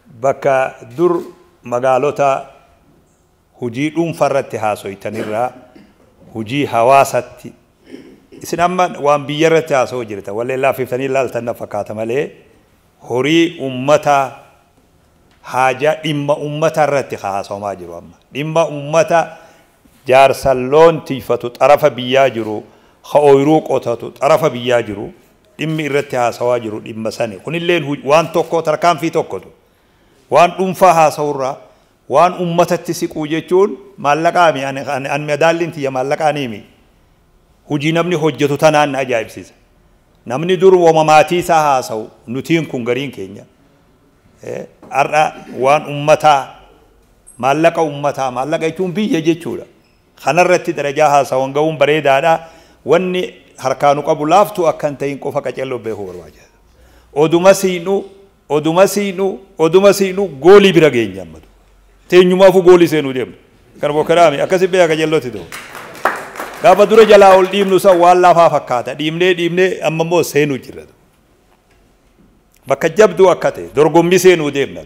Bakka dur magaalota hujii dhuunfarratti haasoytanirraa hujii hawaasatti isin amma waan biyyarratti haasa'uu jirta wallee laaffiftanii ilaaltan na fakkaata malee horii ummata haajaa dhimma ummata irratti haasawamaa jiru amma dhimma ummata jaarsan loon tiifatu xarafa biyyaa jiru ka ooyiruu qotatu xarafa biyyaa jiru dhimmi irratti haasawaa jiru dhimma sani kunilleen waan tokko tarkaanfii tokkotu waan dhuunfaa haasawurraa waan ummatatti siquu jechuun maallaqaami an madaalliin tiyya maallaqaaniimi hujii namni hojjetu tanaan na ajaa'ibsiisa namni dur wama maatii isaa haasawu nutiin kun gariin keenya har'a waan ummataa maallaqa ummataa maallaqa jechuun biyya jechuudha kanarratti darajaa haasawan ga'uun bareedaadha wanni harkaanu qabu laaftuu akka hin ta'in qofa qaceelloo beekuu barbaachisa oduma siinu oduma siinu oduma siinu goolii bira geenya ammatu teenyumaafuu goolii seenuu deemna kan bokkadaami akkasi beeka qaceellootti ta'u gaafa dura jalaa ol dhiibnu san waan lafaa fakkaata dhiibnee dhiibnee amma immoo seenuu jirra bakka jabduu akka ta'e dorgommii seenuu deemna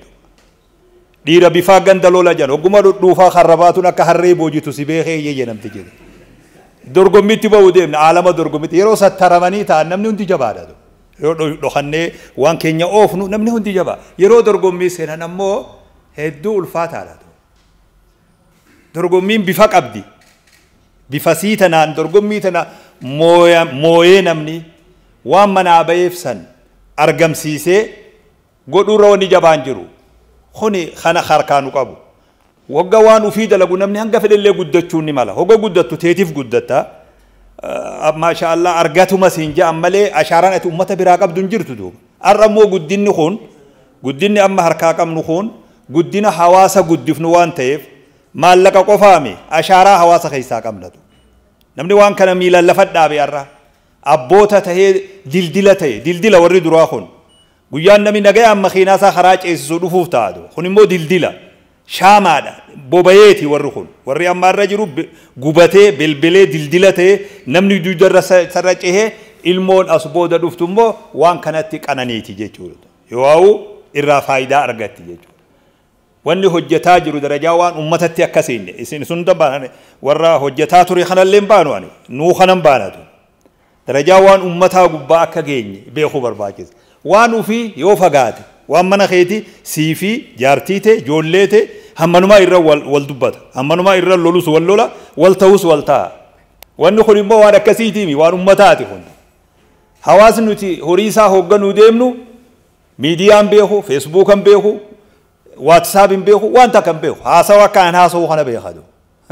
dhiira bifaa ganda lola jedhan ogguma dhudhuufaa karrabaatuun akka harree boojitu si beekee iyyee namti jedhe dorgommiitti ba'uu deemna aalama dorgommiitti yeroo sattaramanii ta'an namni hundi jabaadha yeroo dhokannee waan keenya oofnu namni hundi jabaa yeroo dorgommii seenan ammoo hedduu ulfaataadha dorgommiin bifa qabdi bifa sii tanaan dorgommii tana mooyee namni waan manaa ba'eef san argamsiisee godhuurra wanni jabaan jiru kuni kana harkaanu qabu wagga waan ufii dalagu namni hanga fedhellee guddachuun ni mala hogga guddattu teetiif guddatta maasha Allah argatuma siin ja'an malee ashaaraan ati ummata biraa qabdu hin jirtu duuba har'a immoo guddinni kun guddinni amma harkaa qabnu kun guddina hawaasa guddifnu waan ta'eef maallaqa qofaami ashaaraa hawaasa keessaa qabnatu namni waan kana miilaan lafa dhaabe har'a abboota tahee dildila ta'e dildila warri duraa kun guyyaan namni nagayaan makiinaa isaa karaa ceesisuu dhufuuf taatu kun immoo dildila shaamaadha bobayeeti warri kun warri amma irra jiru gubatee bilbilee dildila ta'e namni dugdarra sarara cehee ilmoon as booda dhuftu immoo waan kanatti qananiiti jechuudha yoo irraa faayidaa argatti jechuudha wanni hojjetaa jiru darajaa waan ummatatti akkasiin isin sun dabaan warra hojjetaa ture kanallee hin baanu ani nuu kanan baanatu darajaa waan ummataa gubbaa akka geenye beekuu barbaachisa waan ufii yoo fagaate waan mana keeti siifii jaartii ta'e ijoollee ta'e hammanumaa irra wal dubbata hammanumaa irra lolus wal lola wal ta'us wal ta'a wanni kun immoo waan akkasiitiimi waan ummataati kun hawaasni nuti horii isaa hoogganuu deemnu miidiyaan beeku feesbuukan beeku waatsaapin beeku waan takka hin beeku haasawa akkaan haasawuu kana beekatu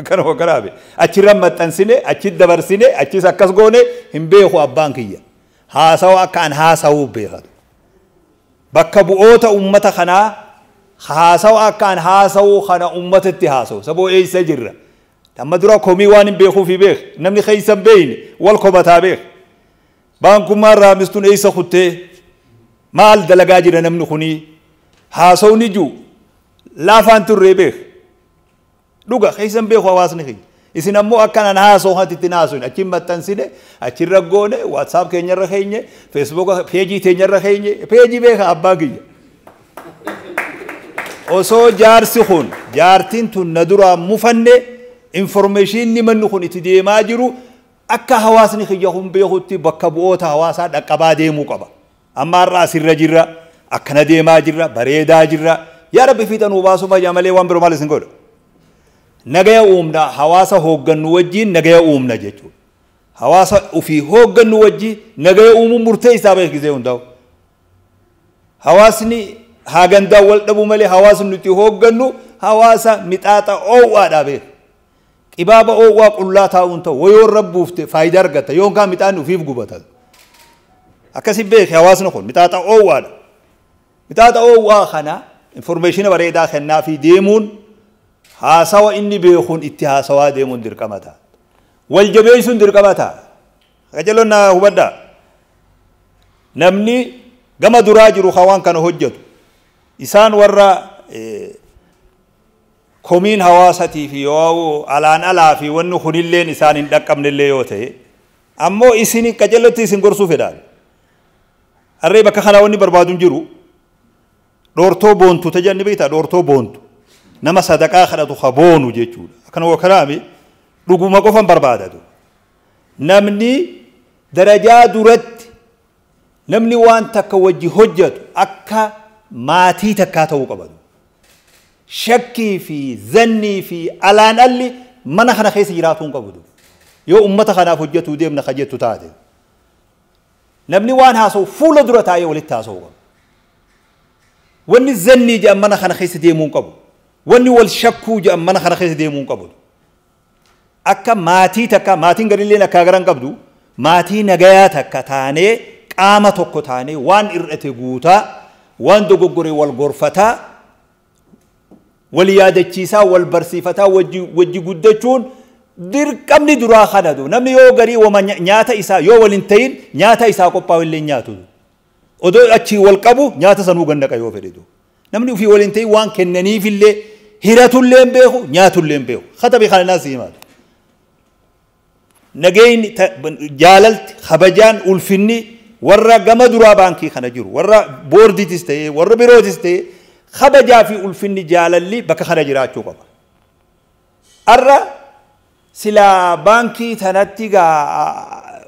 akkana hogganaabe achirra maxxansine achi dabarsine achis akkas goone hin beeku abbaan kiyya haasawa akkaan haasawuu beekatu bakka bu'oota ummata kanaa haasawa akkaan haasawuu kana ummatatti haasawu saboo eessa jirra amma dura komii waan hin beekuufi beek namni keessa hin beeyne wal komataa beek baankummaan raamistuun eessa kuttee maal dalagaa jira namni kunii haasawni jiru laafaan turree beek dhuga keessa hin beeku hawaasni keenya isin ammoo akkanaan haasoo hatitti naasuun achiin maxxansine achirra goone waatsaap keenyarra keenye feesbuuka peejii teenyarra keenye peejii beeka abbaa kiyya osoo jaarsi kun jaartiin tun na duraa mufanne informeeshinni manni kun itti deemaa jiru akka hawaasni kiyya kun beekutti bakka bu'oota hawaasaa dhaqqabaa deemuu qaba amma har'a asirra jirra akkana deemaa jirra bareedaa jirra yaa rabbi fiixanuu baasuu fayyaa malee waan biroo maal isin godha nagaya uumna hawaasa hooggannu wajjiin nagaya uumna jechuudha hawaasa ofii hooggannu wajjii nagaya uumuun murteessaa beek gisee hundaa'u hawaasni haagandaa wal dhabuu malee hawaasni nuti hooggannu hawaasa mixaaxa oowwaadhaa beek qibaaba oowwaa qullaa taa'uun ta'u wayoon rabbuufte faayidaa argata yoon kaan mixaanni ofiif gubata akkasi beek hawaasni kun mixaaxa oowwaadha mixaaxa oowwaa kana informeeshina bareedaa kennaa fi deemuun haasawa inni beekuun itti haasawaa deemuun dirqama ta'a wal jabeessuun dirqama ta'a qajeelloon na hubadhaa namni gama duraa jiru waan kana hojjetu isaan warra komiin hawaasatii fi yoo alaan alaa fi wanni kunilleen isaan hin dhaqqabnellee yoo ta'e ammoo isin qajeellotti isin gorsuu fedhaan harree bakka kanaa wanni barbaadu hin jiru Dhoortoo boontu tajanni beektaa dhoortoo boontu. Nama sadaqaa kadhatu ha boonu jechuudha. Akkana waa kalaame dhuguma qofan barbaadatu. Namni darajaa duratti namni waan takka wajji hojjetu akka maatii takkaa ta'uu qabatu. Shakkii fi zannii fi alaan alli mana kana keessa jiraatu hin qabu. Yoo ummata kanaaf hojjetuu deemna ka jettu taate. Namni waan haasa'u fuula dura taa'ee walitti haasa'uu qaba. Wanni zannii jedhan mana kana keessa deemuu hin qabu. Wanni wal shakkuu jedhan mana kana keessa deemuu hin qabu. Akka maatii takka maatiin garilleen akka garan qabdu maatii nagayaa takka taanee qaama tokko taanee waan irrate guutaa waan dogoggoree wal gorfataa wal yaadachiisaa wal barsiifataa wajji guddachuun dirqamni duraa kanatu. Namni yoo garii wama nyaata isaa yoo wal hin ta'in nyaata isaa qophaa'u illee nyaatu. Odoo achii wal qabu nyaata sanuu gandaqa yoo fedhetu. Namni ofii wal hin ta'in waan kennaniifillee hiratullee hin beeku nyaatullee hin beeku. Katabii kana naas himaatu. Nageenyi jaalalti kabajaan ulfinni warra gama duraa baankii kana jiru warra boordiitis ta'ee warra birootis ta'ee kabajaa fi ulfinni jaalalli bakka kana jiraachuu qaba. Arra silaa baankii tanatti gaa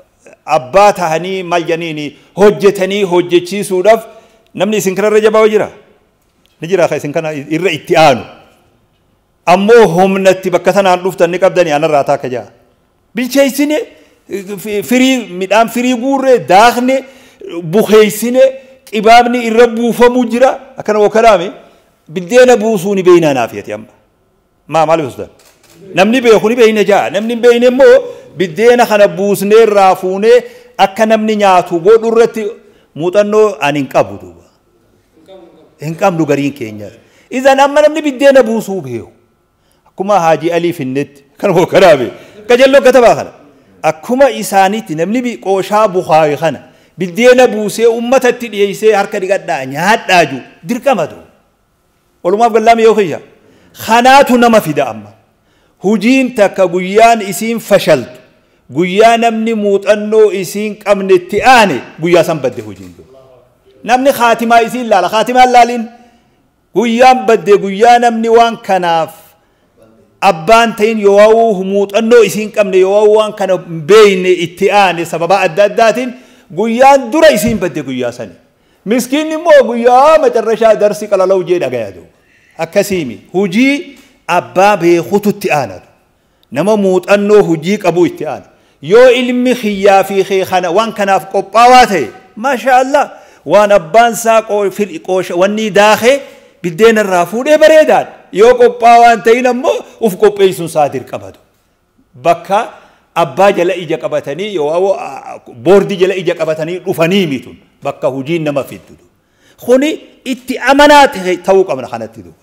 abbaa tahanii maal janiini hojjetanii hojjechiisuudhaaf namni isin kanarra jabaa jira. Ni jira ka isin kana irra itti aanu. Ammoo humnatti bakka tanaan dhuftan ni qabdanii anarraa taaka jaa. Bilcheessine firii midhaan firii guurree daakne bukeessine qibaabni irra buufamuu jira akkana wakalaame biddeena buusuu ni beeynaa naafiyati amma. Maa maal ibsutan? Namni beeku ni beeyna jaa. Namni hin beeyne immoo biddeena kana buusnee irraa fuunee akka namni nyaatu godhu irratti muuxannoo ani hin qabu duuba. Hin qabnu gariin keenya. Izan amma namni biddeena buusuu beeku. Akkuma Haajii Alii Finnetti kan wakalaame. Qajeelloo katabaa kana. Akkuma isaaniitti namni qooshaa bukaayee kana biddeena buusee uummatatti dhiyeessee harka dhiqadhaa nyaadhaa jiru dirqamatu. Walumaaf gallaame yoo kiyya. Kanaatu nama fida amma. Hujiin takka guyyaan isiin fashaltu guyyaa namni muuxannoo isiin qabnetti aane guyyaa san badde hujiin jiru. Namni khaatimaa isiin laala khaatimaan laaliin guyyaan badde guyyaa namni waan kanaaf abbaan ta'in yoo muuxannoo isiin qabne yoo waan kana beeyne itti aane sababa adda addaatiin guyyaan dura isiin badde guyyaa sani. Miskiinni immoo guyyaa macarrashaa darsi qalalau jee dhagayaatu. Akkasiimi hujii abbaa beekutu itti aanatu. Nama muuxannoo hujii qabu itti aana. Yoo ilmi xiyyaa fi kana waan kanaaf qophaawaa ta'e maasha Allah waan abbaan isaa wanni daakee biddeena irraa fuudhee bareedaadha. Yoo qophaawaan ta'in ammoo uf qopheessuun isaa dirqamatu. Bakka abbaa jala ija qabatanii yoo boordii jala ija qabatanii dhufanii mitun bakka hujiin nama fiddu. Kuni itti amanaa ta'uu qabna kanatti duuba.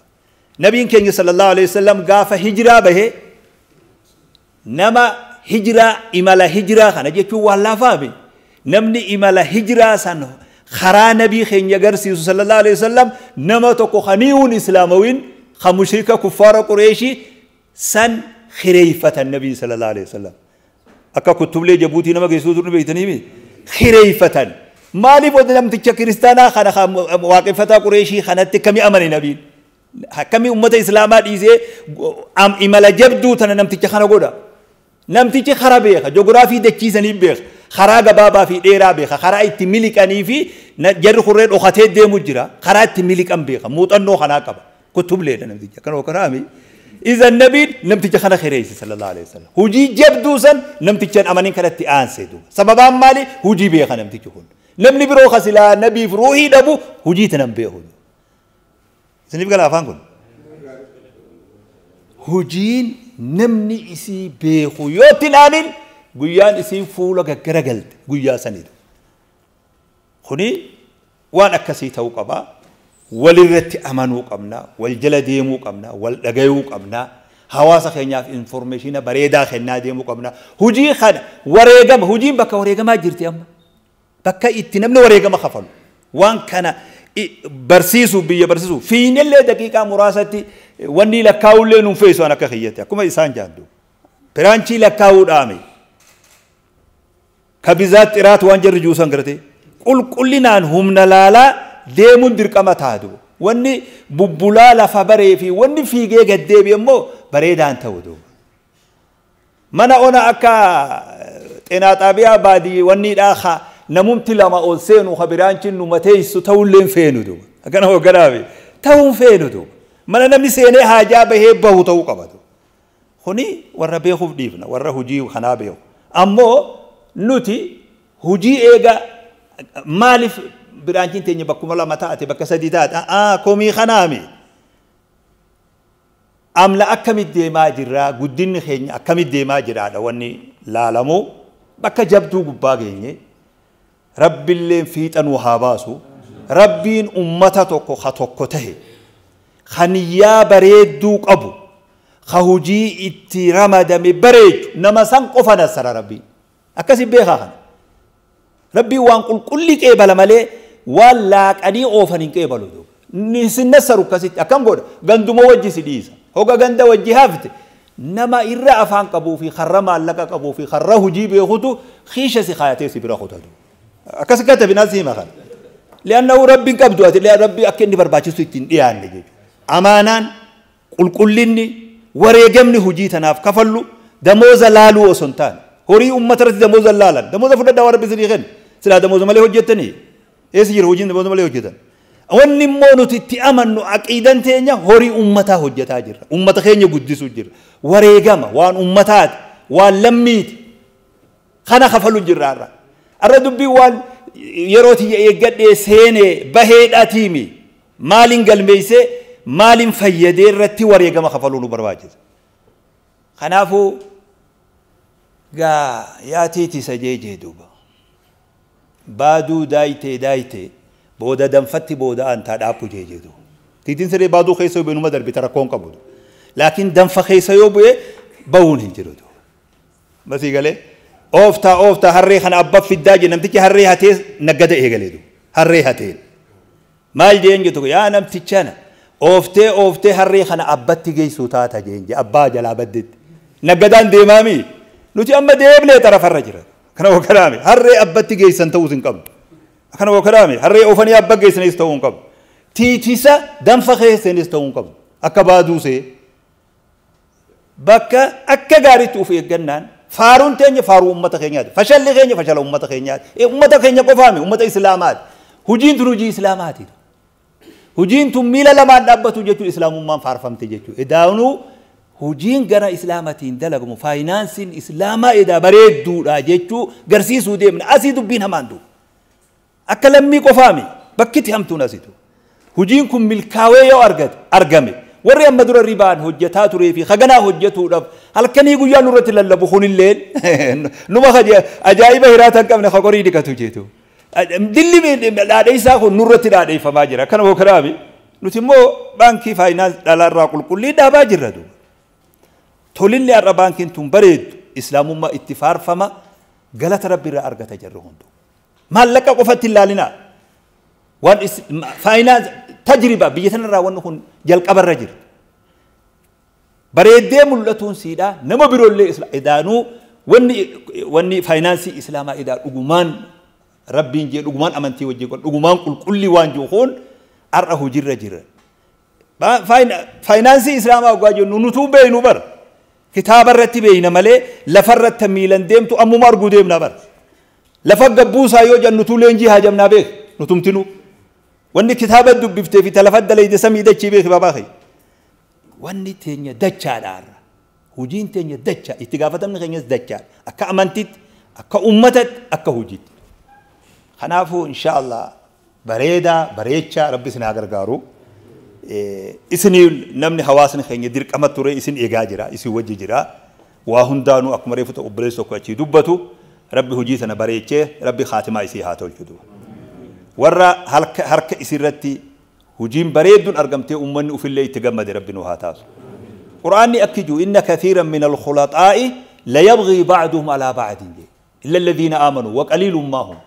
Nabiin keenya sallallahu alaihi wasallam gaafa hijiraa bahee nama hijiraa imala hijiraa kana jechuun waan laafaame namni imala hijiraa san karaa nabii keenya agarsiisu sallallahu alaihi wasallam nama tokko kaniiwun islaamawiin ka mushrika kuffaara qureeshii san hireeffatan nabii sallallahu alaihi wasallam. Akka kutublee jabuutii nama geessuu turni beektanii hireeffatan. Maaliif odda namticha kiristaanaa kana waaqeffataa qureeshii kanatti akkamii amane nabiin? Akkamii ummata islaamaa dhiisee imala jabduu tana namticha kana godha? Namtichi karaa beeka, joogiraafii dachiisanii beeka, karaa gabaabaa fi dheeraa beeka, karaa itti miliqanii fi jarri kurree dhokatee deemu jira, karaa itti miliqan beeka, muuxannoo kanaa qaba. Kutubleedha namticha kana karaami. Izan nabiin namticha kana hireesse sallallahu alaihi wasallam. Hujii jabduu san namtichaan amaniin kanatti aansee duuba. Sababaan maali? Hujii beeka namtichi kun. Namni biroo kasilaa nabiif ruuhii dhabu hujii tanan beeku. Isiniif gala afaan kun? Hujiin namni isii beeku yoo itti ilaalin guyyaan isiin fuula gaggaragalte guyyaa saniidha. Kuni waan akkasii ta'uu qaba. Walirratti amanuu qabna, wal jala deemuu qabna, wal dhagayuu qabna. Hawaasa keenyaaf informeeshina bareedaa kennaa deemuu qabna. Hujii kana wareegama, hujiin bakka wareegamaa jirti amma. Bakka itti namni wareegama kafalu. Waan kana barsiisuu biyya barsiisuu fiinillee daqiiqaa muraasatti wanni lakkaa'ullee nuun feesu an akka kiyyatti akkuma isaan jaaddu. Piraanchii lakkaa'uu dhaame. Ka bizaat xiraat waan jarri juusan gartee qulqullinaan humna laalaa deemuun dirqama taatu. Wanni bubbulaa lafa baree fi wanni fiigee gad deebi'e immoo bareedaan ta'u duuba. Mana ona akka xeenaa xaabiyaa baadii wanni dhaa namumti lama ol seenu ka biraan cinnu mateessu ta'ullee hin feenu duuba. Akkana hoogganaafi ta'uu hin feenu duuba. Mana namni seenee haajaa bahee bahu ta'uu qaba duuba. Kuni warra beekuuf dhiifna warra hojii kanaa beeku. Ammoo nuti hojii eega maaliif biraanchiin teenya bakkuma lama taate bakka sadii taate komii kanaami. Amla akkamitti deemaa jirraa guddinni keenya akkamitti deemaa jiraadha wanni laalamu bakka jabduu gubbaa geenye rabbiilleen fiixanuu haa baasu rabbiin ummata tokko ka tokko tahe kaniyyaa bareedduu qabu ka hojii itti ramadame bareechu nama san qofa nassara rabbiin akkasi beekaa kana rabbiin waan qulqulli qeebala malee waan laaqanii oofan hin qeebalu duuba sin nassaru akkasitti akkam godha ganduma wajji si dhiisa hoga ganda wajji hafte nama irra afaan qabuu fi karra maallaqa qabuu fi karra hojii beekutu kiisha si kaayatee si bira kutatu akkas katabi naas hima kana li'annahu rabbiin qabdu ati rabbi akka inni barbaachisu ittiin dhiyaanne jechuudha amaanaan qulqullinni wareegamni hojii tanaaf kafallu damooza laaluu osoo hin taane horii uummata irratti damooza laalan damooza fudhadhaa waan rabbi isinii kennu silaa damooza malee hojjettanii eessa jira hojiin damooza malee hojjetan wanni immoo nuti itti amannu aqiidan teenya horii uummataa hojjetaa jirra uummata keenya guddisuu jirra wareegama waan uummataati waan lammiiti kana kafalu jirra har'a har'a dubbii waan yeroo tiyya eeggadhee seenee baheedhaatiimi maaliin galmeessee maaliin fayyadee irratti wareegama kafaluu nu barbaachisa kanaafuu gaa yaatiiti isa jeejee duuba baaduu daayitee daayitee booda danfatti booda antaa dhaabbu jeejee duuba tiitiin siree baaduu keessa yoo bu'e darbite rakkoon qabu laakiin danfa keessa yoo bu'e bahuun hin jiru duuba masii galee ooftaa ooftaa harree kana abbaa fiddaa jee namtichi harree hatee naggada eegalee duuba harree hatee maal jeen jettu yaa namtichana ooftee ooftee harree kana abbatti geessuu taata jeen jee abbaa jalaa baddetti naggadaan deemaami nuti amma deemnee tarafarra jira kana hooganaame harree abbatti geessan ta'uus hin qabdu kana hooganaame harree oofanii abba geessanis ta'uu hin qabdu tiitisa danfa keessanis ta'uu hin qabdu akka baaduusee bakka akka gaariitti of eeggannaan faaruun teenya faaruu uummata keenyaati fashalli keenya fashala uummata keenyaati uummata keenya qofaami uummata islaamaati hojiin tun hojii islaamaati hojiin tun miila lamaan dhaabbatu jechuun islaamummaan faarfamte jechuudha edaanuu hojiin gara islaamatiin dalagamu faayinaansiin islaamaa edaa bareedduudha jechuu garsiisuu deemna asii dubbiin hamaan duuba akka lammii qofaami bakkitti hamtuun asitu hojiin kun milkaawee yoo argame warri amma dura ribaan hojjetaa turee fi haganaa hojjetuudhaaf halkanii guyyaa nurratti lallabu kunilleen numa ajaa'iba hiraata hin qabne horii dhiqatu jeetu dilli dhaadheessaa kun nurratti dhaadheeffamaa jira akkana hooganaami nuti immoo baankii faayinaans dhalaarraa qulqullii dhaabaa jirra duuba tolinni har'a baankiin tun bareeddu islaamummaa itti faarfama galata rabbi irraa argata jirru hundu maallaqa qofatti hin laalinaa waan faayinaans tajriba biyya tanarraa wanni kun jalqabarra jira bareeddee mul'atuun siidhaa nama biroollee edaanuu wanni faayinaansii islaamaa edaa dhugumaan rabbiin jee dhugumaan amantii wajjin dhugumaan qulqullii waan jiru kun har'a hojiirra jira faayinaansii islaamaa dhugaa jennu nutuu beeynu bara kitaaba irratti beeyna malee lafarratti miilan deemtu ammuma arguu deemna bara lafa gabbuusaa yoo jennu nutuu leenjii haajamnaa beek nutumtinuu wanni kitaaba dubbiftee fi talafa dalayde samii dachii beeki babaa kee wanni teenya dachaadha har'a hojiin teenya dacha itti gaafatamni keenyas dachaadha akka amantiitti akka ummatatti akka hojiitti kanaafuu insha Allah bareedaa bareechaa rabbi isin haa gargaaru isinii namni hawaasni keenya dirqama ture isin eegaa jira isin wajji jira waa hundaanuu akkuma reefu ta'u obboleessi tokko achii dubbatu rabbi hojii sana bareechee rabbi khaatimaa isii haa tolchu warra harka isirratti hojiin bareedduun argamtee uummanni ufillee itti gammade rabbi nu haa taasu qur'aanni akki jiru inna kathiiran min alkhulaxaa'i layabghii ba'duhum alaa ba'din jee illa alladhiina aamanuu wa qaliilun maa hum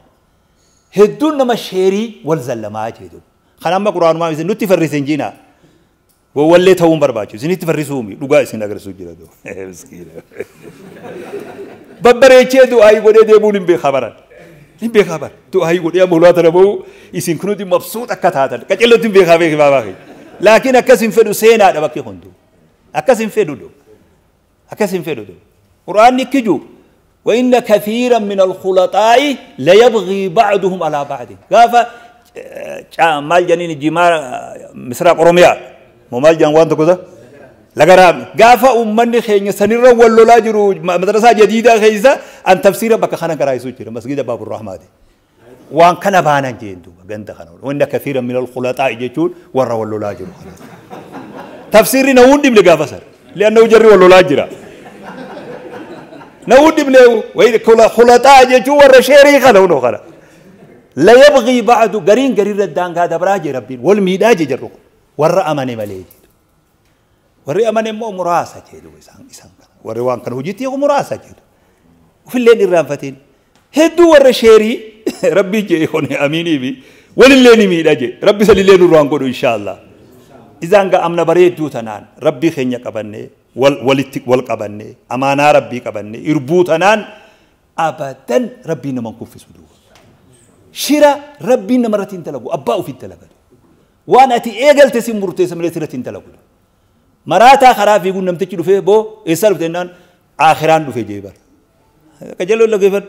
hedduun nama sheerii wal zallamaa jedhu kan amma qur'aanumaa isin nutti farrisen jiina wallee ta'uun barbaachisu isinitti farrisuumi dhugaa isin agarsiisuu jira miskiina babbareechee du'aayii godhee deemuun hin beekaa baran Ni beekaa bara du'aa godhee amma ulaa tana bahu isin kunuuti mabsuut akka taatan qacellotti hin beekaa beeki baabaa kee. Laakiin akkas hin fedhu seenaadha bakki hunduu. Akkas hin fedhu do. Akkas hin fedhu do. Qur'aanni kiju وإن كثيرا من الخلطاء ليبغي بعضهم على بعض. قافا مال جنين جمار مصر أوروميا مال جن وان تكوزا لقرام قافا أمني خين سنير ولا لا جرو مدرسة جديدة خيزة أن تفسير بك خنا كرايسو جرا مسجد باب الرحمة دي. وان كان بانا جين دوبا جند خنا وإن كثيرا من الخلطاء يجون ورا ولا لا جرو تفسير نوندي من قافا سر لأنه جري ولا لا جرا نودي بنو وين كل خلطاء يجوا ورا شيري خلونه خلا لا يبغي بعد قرين قرين ردان هذا براجي ربي والميداج جرو ورا أماني مليج ورا أماني مو مراسة جدو إنسان إنسان ورا وان كانوا جيتي مراسة جدو وفي الليل الرانفتين هدو ورا شيري ربي جي هون أميني بي ولليل ميداج ربي سلي الليل روان قدو إن شاء الله إذا أنك أمنا بريد دوتنان ربي خنيا قبني والقبني أمانة ربي قبني إربوتنان أبدا ربي نمن كف سدوه شرا ربي نمرتين تلقوا أباء في التلقوا وأنا تي إيجل تسيم مرتين مرتين تلقوا مراتا خراف يقول نمتجلو فيه بو إسالف تنان آخران فيه جيبر كجلو لقيفر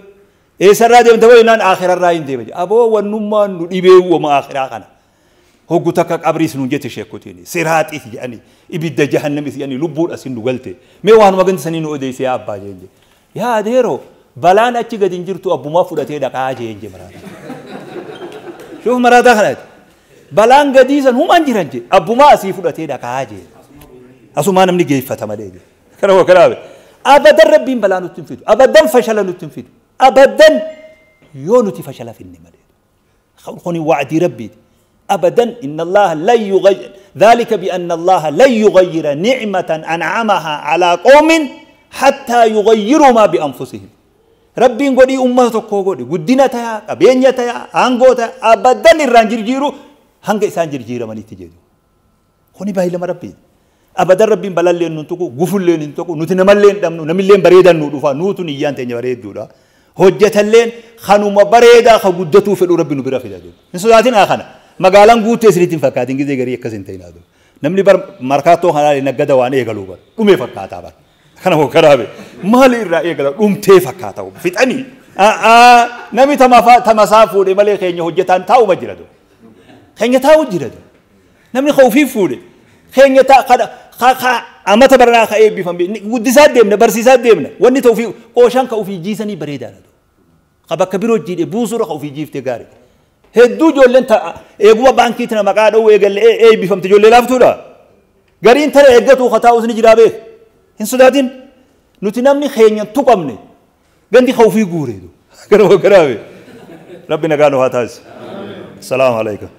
جيبر إسال رادي متوي نان آخر الراين ديبر أبو ونما نبيه وما آخر آخنا هو قلتك أبريس نجت شيكوتيني سيرات إيه يعني إبدا جهنم إيه يعني لبور أسين نقلته ما وان ما كنت سنين أودي سيا أبا جنجي يا ديرو بلان أتشي قد إنجرتو أبو ما فرتي دقا جنجي مراتا شوف مراتا خلت بلان قديسا هم أنجرنجي أبو ما أسي فرتي دقا جنجي أسو ما نمني جيفة تمالي كلام كلام أبدا ربين بلان التنفيذ أبدا فشل التنفيذ أبدا يونتي فشل في النمل خوني وعدي ربي أبدا إن الله لا يغير ذلك بأن الله لا يغير نعمة أنعمها على قوم حتى يغيروا ما بأنفسهم ربي قولي أمتك قولي قدنا تيا قبينيا تيا أنغوتا أبدا الرانجر جيرو هنگ إسان جيرو من يتجدو خوني باهي لما ربي أبدا ربي بلال ننتقو غفل ننتقو نتنمل دمنو نمل بريدا نودفا نوتو نيان تني بريد دولا هجة اللين خانو ما بريدا خقدتو في ربي نبرا في دادو نسوداتين آخنا magaalaan guutuu isinitti hin fakkaatin gizee garii akkas hin ta'in adu namni bar markaatoo kanaa naggada waan eegaluu bar dhumee fakkaataa bar kana hoo karaabe maali irraa eegala dhumtee fakkaata fixanii namni tamasaa fuudhe malee keenya hojjetaan taa'uma jira do keenya taa'u jira do namni ofii fuudhe keenya amata baranaa ka eebbifame guddisaa deemna barsiisaa deemna wanni ta'u ofii qooshaan ka ofii jiisanii bareedaadha do ka bakka biroo jiidhe buusuura ka ofii jiiftee gaarii hedduu ijoolleen eeguma baankii tana maqaa dha'uu eegalle eebbifamte ijoollee laaftuudha. Gariin tana eeggatu kataa'us ni jiraa beek. Hin sodaatin nuti namni keenya tuqamne gandi ofii guureedu. Garuu garaabe. Rabbi nagaa nu haa taasisu. Salaamu alaikum.